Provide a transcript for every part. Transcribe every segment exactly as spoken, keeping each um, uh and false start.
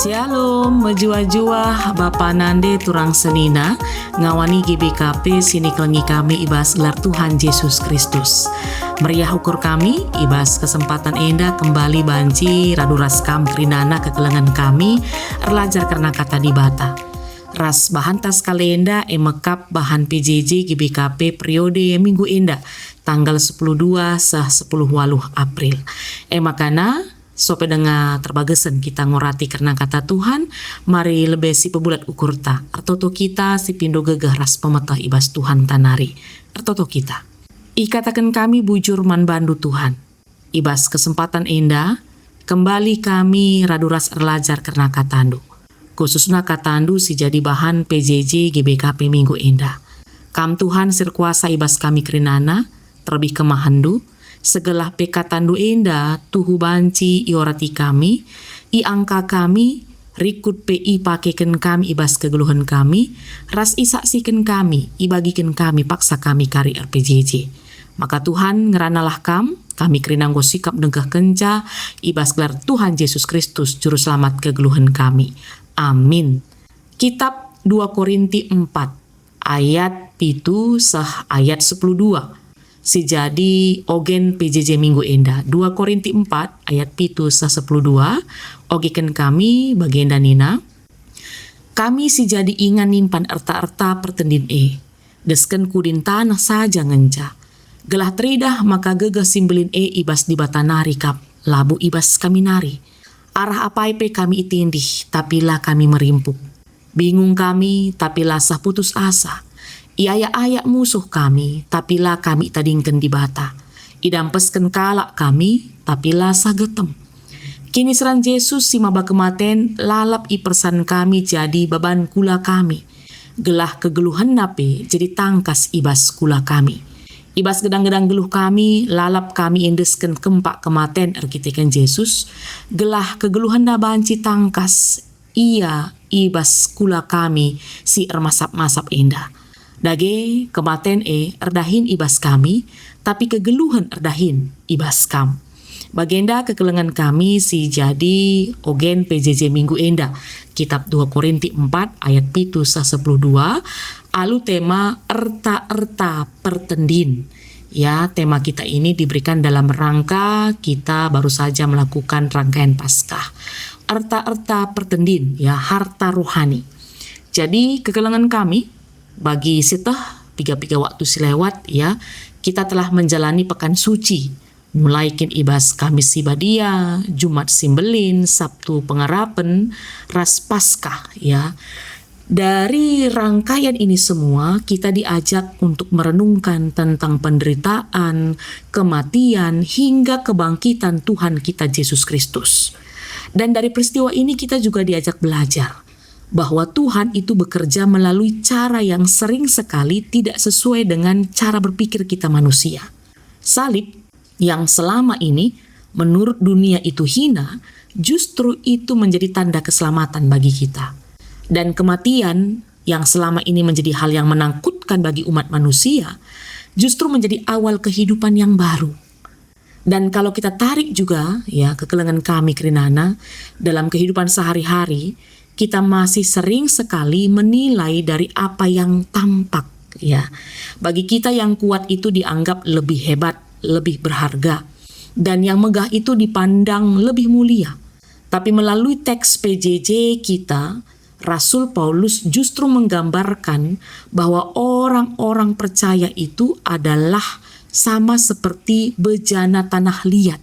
Shalom, mejuah-juah Bapa nande turang senina, ngawani G B K P si nikelengi kami i bas gelar Tuhan Jesus Kristus. Meriah ukur kami, i bas kesempatan enda kembali banci radu ras kam kerinana kekelengen kami erlajar kerna Kata Dibata. Ras bahan tas kalenda e mekap bahan P J J G B K P periode minggu enda, tanggal sepuluh dua seh sepuluh waluh April. E makana, sope denga terbagesen kita ngorati kerna Kata Tuhan, mari lebe si pebulat ukurta, ertoto kita si pindo gegeh ras pemeteh i bas Tuhanta nari. Ertoto kita. Ikataken kami bujur man bandu, Tuhan. I bas kesempatan enda, kembali kami radu ras erlajar kerna KataNdu. Khususna KataNdu si jadi bahan P J J G B K P minggu enda. Kam Tuhan si erkuasa i bas kami kerinana, terlebih kemahenNdu, segelah pe KataNdu enda tuhu banci iorati kami, iangka kami, rikut pe ipakeken kami i bas kegeluhen kami, ras isaksiken kami, ibagiken kami paksa kami kari er-P J J. Maka Tuhan, ngeranalah Kam, kami kerina enggo sikap nengkehkenca i bas gelar Tuhan Jesus Kristus, Juru Selamat kegeluhen kami. Amin. Kitab dua Korinti empat, ayat pitu seh ayat sepuluh dua. Si jadi ogen P J J minggu enda, dua Korinti empat ayat pitu seh sepuluh dua, ogeken kami bagenda nina, "Kami si jadi ingan nimpan erta-erta pertendin e, desken kudin taneh saja ngenca, gelah teridah maka gegeh si mbelin e i bas Dibata nari kap, labo i bas kami nari. Arah apai pe kami itindih, tapi la kami merimpuk. Bingung kami, tapi la seh putus asa. Iayak-ayak musuh kami, tapi la kami itadingken Dibata. Idampesken kalak kami, tapi la seh getem. Kiniseran Jesus si maba kematen lalap ipersan kami jadi baban kula kami, gelah kegeluhenNa pe jadi tangkas i bas kula kami. I bas gedang-gedang geluh kami, lalap kami iendesken kempak kematen erkiteken Jesus, gelah kegeluhenNa banci tangkas Ia i bas kula kami si ermasap-masap enda. Dage, kematen e erdahin i bas kami, tapi kegeluhen erdahin i bas kam." Bagenda kekelengen kami si jadi ogen P J J minggu enda, kitab dua Korinti empat ayat pitu seh sepuluh dua, alu tema erta-erta pertendin. Ya, tema kita ini diberikan dalam rangka kita baru saja melakukan rangkaian Paskah. Erta-erta pertendin, ya, harta rohani. Jadi, kekelengen kami, bagi sieteh piga-piga waktu si lewat, ya, kita telah menjalani Pekan Suci. Mulai kin i bas Kamis si Badia, Jumat si Mbelin, Sabtu Pengarapen, ras Paskah, ya. Dari rangkaian ini semua, kita diajak untuk merenungkan tentang penderitaan, kematian, hingga kebangkitan Tuhan kita Jesus Kristus. Dan dari peristiwa ini kita juga diajak belajar bahwa Tuhan itu bekerja melalui cara yang sering sekali tidak sesuai dengan cara berpikir kita manusia. Salib yang selama ini menurut dunia itu hina, justru itu menjadi tanda keselamatan bagi kita. Dan kematian yang selama ini menjadi hal yang menakutkan bagi umat manusia, justru menjadi awal kehidupan yang baru. Dan kalau kita tarik juga, ya, kekelengen kami kerinana, dalam kehidupan sehari-hari, kita masih sering sekali menilai dari apa yang tampak, ya. Bagi kita, yang kuat itu dianggap lebih hebat, lebih berharga, dan yang megah itu dipandang lebih mulia. Tapi melalui teks P J J kita, Rasul Paulus justru menggambarkan bahwa orang-orang percaya itu adalah sama seperti bejana tanah liat,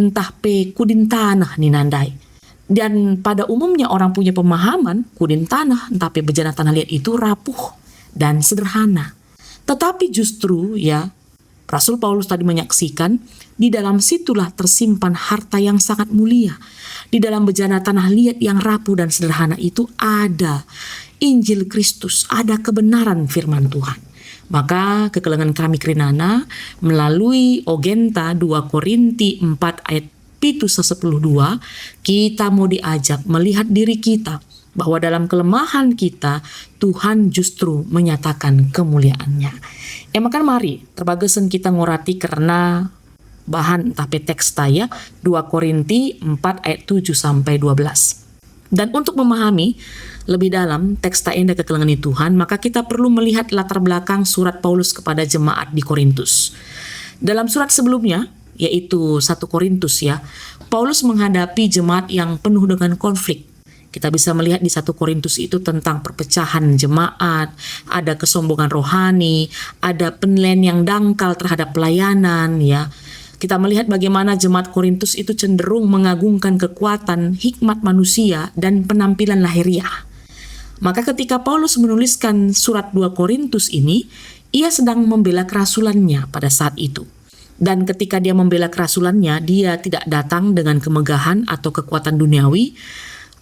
ntah pe kudin taneh nina ndai. Dan pada umumnya orang punya pemahaman kudin taneh ntah pe bejana tanah liat itu rapuh dan sederhana. Tetapi justru, ya, Rasul Paulus tadi menyaksikan, di dalam situlah tersimpan harta yang sangat mulia. Di dalam bejana tanah liat yang rapuh dan sederhana itu ada Injil Kristus, ada kebenaran firman Tuhan. Maka kekelengen kami kerinana, melalui ogenta dua Korinti empat ayat pitu seh sepuluh dua, kita mau diajak melihat diri kita, bahwa dalam kelemahan kita, Tuhan justru menyatakan kemuliaan-Nya. E maka mari, terbagesen kita ngorati kerna bahan ntah pe teks ta, ya, dua Korinti empat ayat tujuh sampai dua belas. Dan untuk memahami lebih dalam teks ta enda kekelengen Tuhan, maka kita perlu melihat latar belakang surat Paulus kepada jemaat di Korintus. Dalam surat sebelumnya, yaitu satu Korintus ya, Paulus menghadapi jemaat yang penuh dengan konflik. Kita bisa melihat di satu Korintus itu tentang perpecahan jemaat, ada kesombongan rohani, ada penilaian yang dangkal terhadap pelayanan ya. Kita melihat bagaimana jemaat Korintus itu cenderung mengagungkan kekuatan hikmat manusia dan penampilan lahiriah. Maka ketika Paulus menuliskan surat dua Korintus ini, ia sedang membela kerasulannya pada saat itu. Dan ketika dia membela kerasulannya, dia tidak datang dengan kemegahan atau kekuatan duniawi,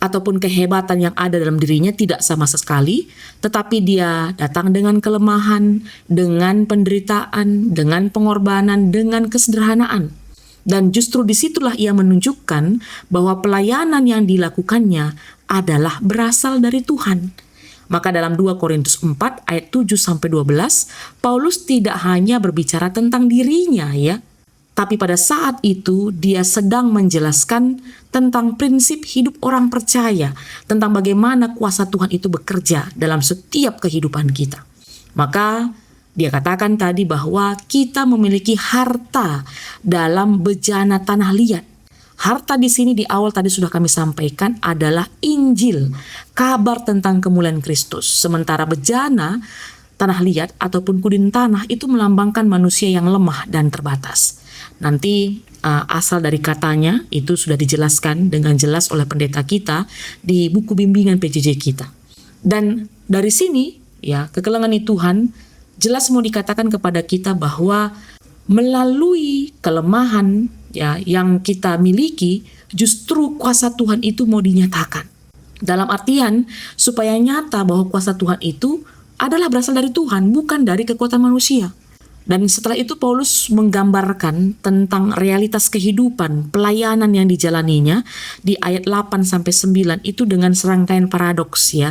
ataupun kehebatan yang ada dalam dirinya, tidak sama sekali, tetapi dia datang dengan kelemahan, dengan penderitaan, dengan pengorbanan, dengan kesederhanaan. Dan justru disitulah ia menunjukkan bahwa pelayanan yang dilakukannya adalah berasal dari Tuhan. Maka dalam dua Korintus empat ayat tujuh sampai dua belas, Paulus tidak hanya berbicara tentang dirinya ya, tapi pada saat itu dia sedang menjelaskan tentang prinsip hidup orang percaya, tentang bagaimana kuasa Tuhan itu bekerja dalam setiap kehidupan kita. Maka dia katakan tadi bahwa kita memiliki harta dalam bejana tanah liat. Harta di sini di awal tadi sudah kami sampaikan adalah Injil, kabar tentang kemuliaan Kristus. Sementara bejana, tanah liat ataupun kudin tanah itu melambangkan manusia yang lemah dan terbatas. Nanti uh, asal dari katanya itu sudah dijelaskan dengan jelas oleh pendeta kita di buku bimbingan P J J kita. Dan dari sini ya, kekelengen Tuhan jelas mau dikatakan kepada kita bahwa melalui kelemahan ya yang kita miliki, justru kuasa Tuhan itu mau dinyatakan. Dalam artian supaya nyata bahwa kuasa Tuhan itu adalah berasal dari Tuhan, bukan dari kekuatan manusia. Dan setelah itu Paulus menggambarkan tentang realitas kehidupan pelayanan yang dijalaninya di ayat delapan sampai sembilan itu dengan serangkaian paradoks ya.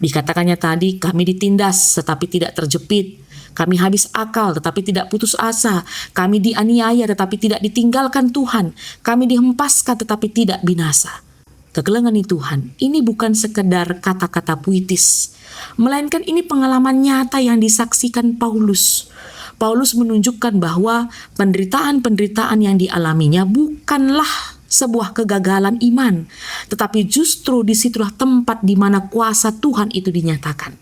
Dikatakannya tadi, kami ditindas tetapi tidak terjepit. Kami habis akal tetapi tidak putus asa. Kami dianiaya tetapi tidak ditinggalkan Tuhan. Kami dihempaskan tetapi tidak binasa. Kekelengen Tuhan, ini bukan sekedar kata-kata puitis, melainkan ini pengalaman nyata yang disaksikan Paulus. Paulus menunjukkan bahwa penderitaan-penderitaan yang dialaminya bukanlah sebuah kegagalan iman, tetapi justru disitulah tempat di mana kuasa Tuhan itu dinyatakan.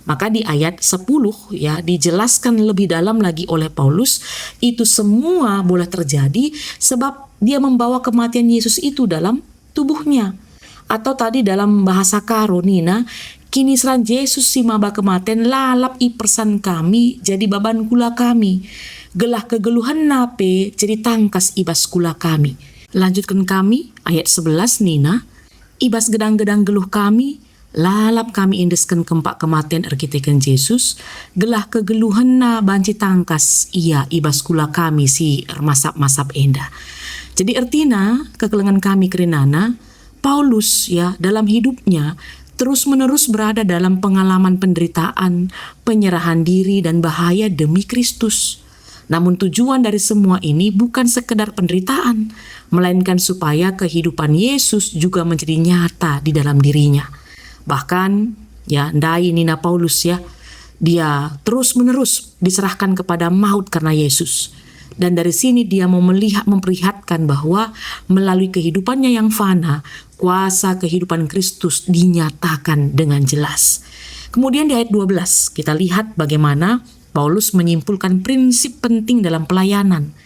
Maka di ayat sepuluh ya dijelaskan lebih dalam lagi oleh Paulus, itu semua boleh terjadi sebab dia membawa kematian Yesus itu dalam tubuhnya. Atau tadi dalam bahasa Karo nina, kiniseran Jesus si maba kematen lalap ipersan kami jadi baban kula kami, gelah kegeluhenna pe jadi tangkas i bas kula kami. Lanjutken kami, ayat sebelas nina, i bas gedang-gedang geluh kami, lalap kami endesken kempak kematen erkiteken Jesus, gelah kegeluhenna banci tangkas ia i bas kula kami si ermasap-masap enda. Jadi ertina, kekelengen kami kerinana, Paulus ya dalam hidupnya terus-menerus berada dalam pengalaman penderitaan, penyerahan diri dan bahaya demi Kristus. Namun tujuan dari semua ini bukan sekedar penderitaan, melainkan supaya kehidupan Yesus juga menjadi nyata di dalam dirinya. Bahkan, ya, ndai nina Paulus ya, dia terus-menerus diserahkan kepada maut karena Yesus. Dan dari sini dia memelihat, memperlihatkan bahwa melalui kehidupannya yang fana, kuasa kehidupan Kristus dinyatakan dengan jelas. Kemudian di ayat dua belas, kita lihat bagaimana Paulus menyimpulkan prinsip penting dalam pelayanan.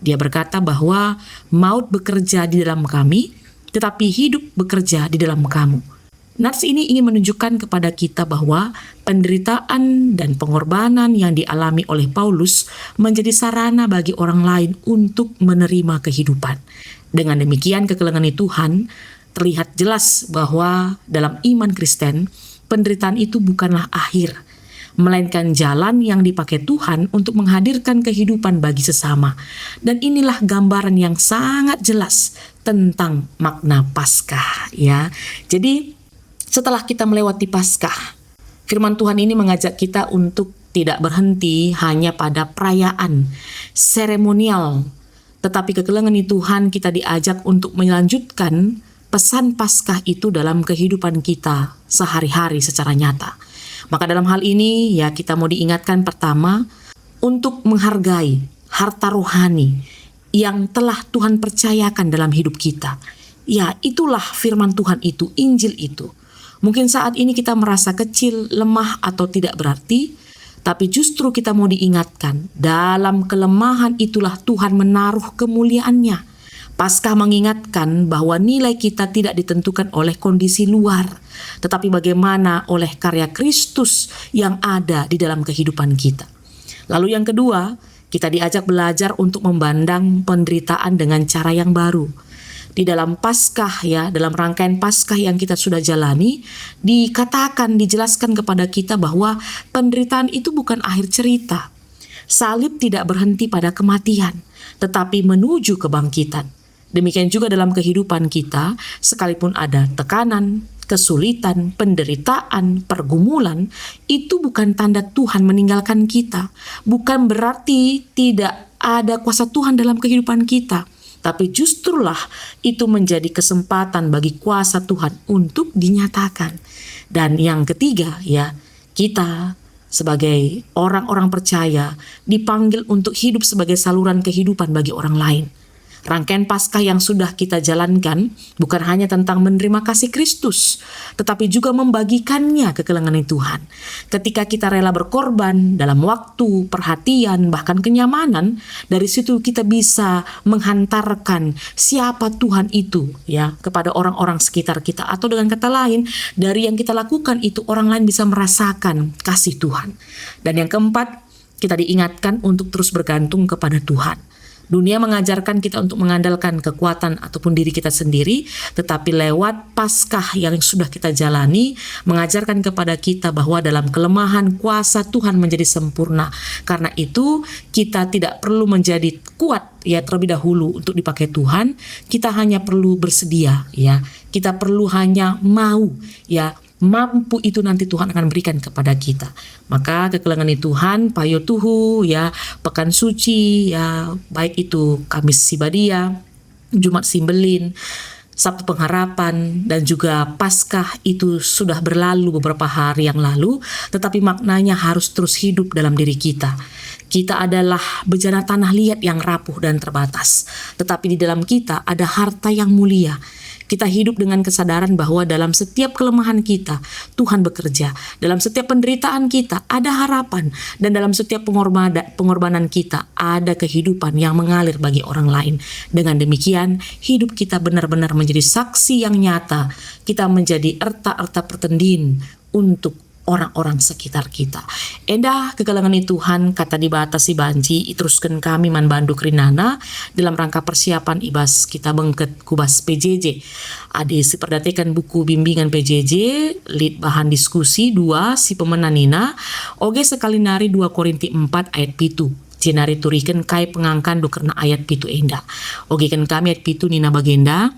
Dia berkata bahwa maut bekerja di dalam kami, tetapi hidup bekerja di dalam kamu. Nats ini ingin menunjukkan kepada kita bahwa penderitaan dan pengorbanan yang dialami oleh Paulus menjadi sarana bagi orang lain untuk menerima kehidupan. Dengan demikian, kekelengen Tuhan, terlihat jelas bahwa dalam iman Kristen, penderitaan itu bukanlah akhir, melainkan jalan yang dipakai Tuhan untuk menghadirkan kehidupan bagi sesama. Dan inilah gambaran yang sangat jelas tentang makna Paskah, ya. Jadi, setelah kita melewati Paskah, firman Tuhan ini mengajak kita untuk tidak berhenti hanya pada perayaan seremonial, tetapi kekelengen Tuhan kita diajak untuk melanjutkan pesan Paskah itu dalam kehidupan kita sehari-hari secara nyata. Maka dalam hal ini, ya, kita mau diingatkan pertama untuk menghargai harta rohani yang telah Tuhan percayakan dalam hidup kita. Ya, itulah firman Tuhan itu, Injil itu. Mungkin saat ini kita merasa kecil, lemah, atau tidak berarti, tapi justru kita mau diingatkan, dalam kelemahan itulah Tuhan menaruh kemuliaan-Nya. Paskah mengingatkan bahwa nilai kita tidak ditentukan oleh kondisi luar, tetapi bagaimana oleh karya Kristus yang ada di dalam kehidupan kita. Lalu yang kedua, kita diajak belajar untuk memandang penderitaan dengan cara yang baru. Di dalam Paskah, ya, dalam rangkaian Paskah yang kita sudah jalani, dikatakan, dijelaskan kepada kita bahwa penderitaan itu bukan akhir cerita. Salib tidak berhenti pada kematian, tetapi menuju kebangkitan. Demikian juga dalam kehidupan kita, sekalipun ada tekanan, kesulitan, penderitaan, pergumulan, itu bukan tanda Tuhan meninggalkan kita. Bukan berarti tidak ada kuasa Tuhan dalam kehidupan kita. Tapi justrulah itu menjadi kesempatan bagi kuasa Tuhan untuk dinyatakan. Dan yang ketiga, ya, kita sebagai orang-orang percaya dipanggil untuk hidup sebagai saluran kehidupan bagi orang lain. Rangkaian Paskah yang sudah kita jalankan bukan hanya tentang menerima kasih Kristus, tetapi juga membagikannya kekelengen Tuhan. Ketika kita rela berkorban dalam waktu, perhatian, bahkan kenyamanan, dari situ kita bisa menghantarkan siapa Tuhan itu, ya, kepada orang-orang sekitar kita. Atau dengan kata lain, dari yang kita lakukan itu orang lain bisa merasakan kasih Tuhan. Dan yang keempat, kita diingatkan untuk terus bergantung kepada Tuhan. Dunia mengajarkan kita untuk mengandalkan kekuatan ataupun diri kita sendiri, tetapi lewat Paskah yang sudah kita jalani, mengajarkan kepada kita bahwa dalam kelemahan kuasa Tuhan menjadi sempurna. Karena itu, kita tidak perlu menjadi kuat, ya, terlebih dahulu untuk dipakai Tuhan. Kita hanya perlu bersedia, ya. Kita perlu hanya mau, ya, mampu itu nanti Tuhan akan berikan kepada kita. Maka kekelengen Tuhan, payo tuhu, ya, Pekan Suci, ya, baik itu Kamis si Badia, Jumat si Mbelin, Sabtu Pengharapan, dan juga Paskah itu sudah berlalu beberapa hari yang lalu, tetapi maknanya harus terus hidup dalam diri kita. Kita adalah bejana tanah liat yang rapuh dan terbatas, tetapi di dalam kita ada harta yang mulia. Kita hidup dengan kesadaran bahwa dalam setiap kelemahan kita, Tuhan bekerja. Dalam setiap penderitaan kita, ada harapan. Dan dalam setiap pengorban-, pengorbanan kita, ada kehidupan yang mengalir bagi orang lain. Dengan demikian, hidup kita benar-benar menjadi saksi yang nyata. Kita menjadi erta-erta pertendin untuk orang-orang sekitar kita. Enda kekelengen Tuhan, kata Dibata si banci iterusken kami man bandu kerinana dalam rangka persiapan i bas kita bengket ku bas P J J. Adi siperdateken buku bimbingan P J J, lit bahan diskusi dua si pemena nina, oge sekali nari dua Korinti empat ayat pitu. Jenari turiken kai pengangkanndu kerna ayat pitu enda. Ogeken kami ayat pitu nina bagenda,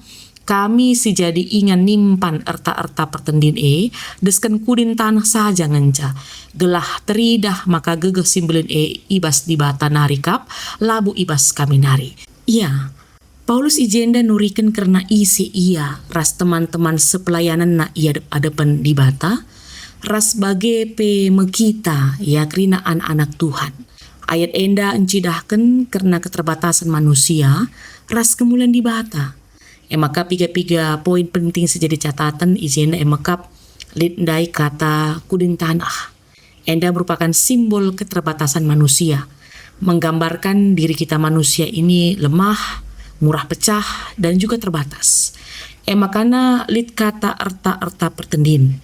kami si jadi ingan nimpan erta-erta pertendin e, desken kudin taneh saja ngenca, gelah teridah maka gegeh si mbelin e i bas Dibata nari kap, labo i bas kami nari. Ia, Paulus i jenda nuriken kerna ise ia ras teman-teman sepelayanenna i adep-adepen Dibata, ras bage pe me kita, ia kerina anak-anak Tuhan. Ayat enda ncidahken kerna keterbatasan manusia ras kemulian Dibata. E maka piga-piga poin penting si jadi cataten i jenda e mekap lit ndai kata kudin taneh. Enda merupakan simbol keterbatasan manusia, menggambarkan diri kita manusia ini lemah, murah pecah, dan juga terbatas. E makana lit kata erta-erta pertendin.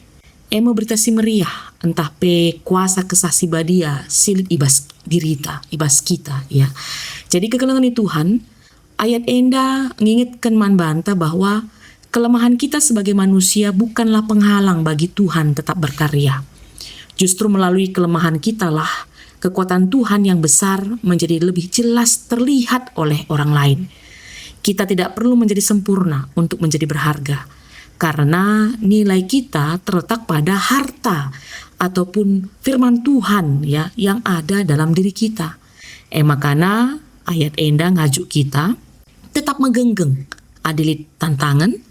E me berita si meriah, ntah pe kuasa Kesah Si Badia si lit i bas dirita, i bas kita, ya. Jadi kekelengen Tuhan, ayat enda ngingetken man banta bahwa kelemahan kita sebagai manusia bukanlah penghalang bagi Tuhan tetap berkarya. Justru melalui kelemahan kitalah kekuatan Tuhan yang besar menjadi lebih jelas terlihat oleh orang lain. Kita tidak perlu menjadi sempurna untuk menjadi berharga, karena nilai kita terletak pada harta ataupun firman Tuhan, ya, yang ada dalam diri kita. E makana ayat enda ngajuk kita tetap megenggeng adi lit tantangen,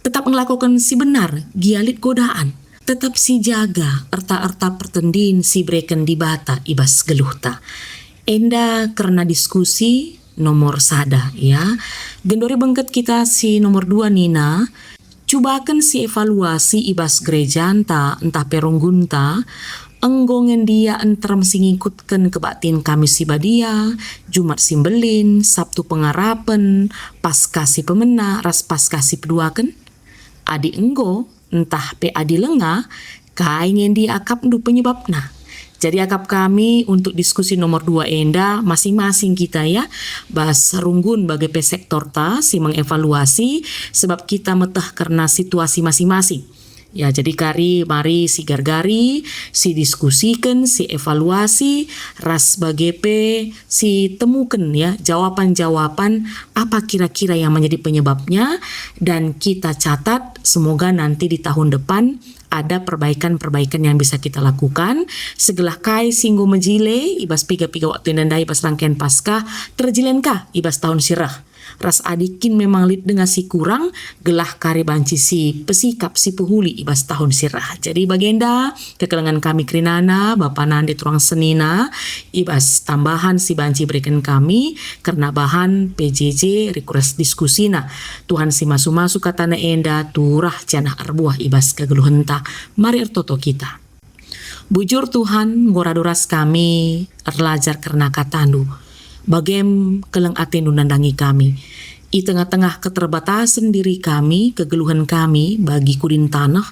Tetap ngelakoken si benar, gia lit godaan. Tetap sijaga erta-erta pertendin si ibereken Dibata i bas geluhta. Enda kerna diskusi nomor sada, ya. Genduari bengket kita si nomor dua nina, cubaken si evaluasi i bas gerejanta ntah pe runggunta, enggo nge ndia nterem si ngikutken kebaktin Kamis si Badia, Jumat si Mbelin, Sabtu Pengarapen, Paskah si Pemena, ras Paskah si Peduaken? Adi enggo, ntah pe adi lenga, kai nge ndia akapndu penyebabna? Jadi akap kami untuk diskusi nomor dua enda, masing-masing kita, ya, bas runggun bage pe sektorta si mengevaluasi, sebab kita meteh kerna situasi masing-masing. Ya, jadi kari mari si gargari, si diskusiken, si evaluasi, ras bage pe si temuken, ya, jawapan-jawapan apa kira-kira yang menjadi penyebabnya, dan kita catat semoga nanti di tahun depan ada perbaikan-perbaikan yang bisa kita lakukan, segelah kai si enggo mejile i bas piga-piga waktu enda ndai i bas rangkaian Paskah, terjilen ka i bas tahun si reh. Ras adi kin memang lit denga si kurang, gelah kari banci si pesikap si pehuli i bas tahun si reh. Jadi bagenda kekelengen kami kerinana, bapa nande turang senina, i bas tambahan si banci ibereken kami kerna bahan P J J request diskusina. Tuhan si masu-masu katana enda turah janah erbuah i bas kegeluhenta. Mari ertoto kita. Bujur Tuhan, enggo radu ras kami erlajar kerna katandu. Bagem keleng atendu nandangi kami. I tengah-tengah keterbatasen diri kami, kegeluhen kami bagi kudin taneh,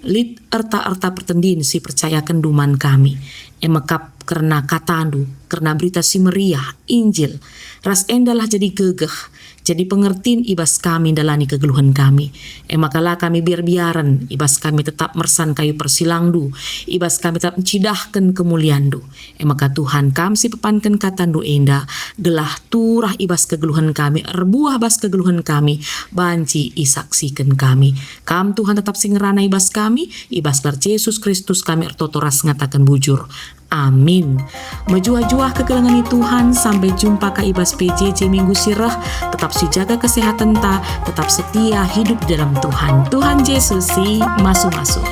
lit erta-erta pertendin si percayakenndu man kami. E mekap kerna katandu, kerna berita si meriah, Injil. Ras endalah jadi gegeh, jadi pengertin i bas kami ndalani kegeluhen kami. E maka la kami biar-biaren, i bas kami tetap mersan kayu persilangndu, i bas kami tetap ncidahken kemulianndu. E maka Tuhan, kam si pepanken katandu enda, gelah turah i bas kegeluhen kami, erbuah bas kegeluhen kami, banci isaksiken kami. Kam Tuhan tetap si ngerana i bas kami, i bas gelar Jesus Kristus kami ertoto ras ngataken bujur. Amin. Mejuah-juah kekelengen Tuhan, sampai jumpa ka i bas P J J minggu si reh. Tetap sijaga kesehatenta, tetap setia hidup dalam Tuhan. Tuhan Jesus si masu-masu.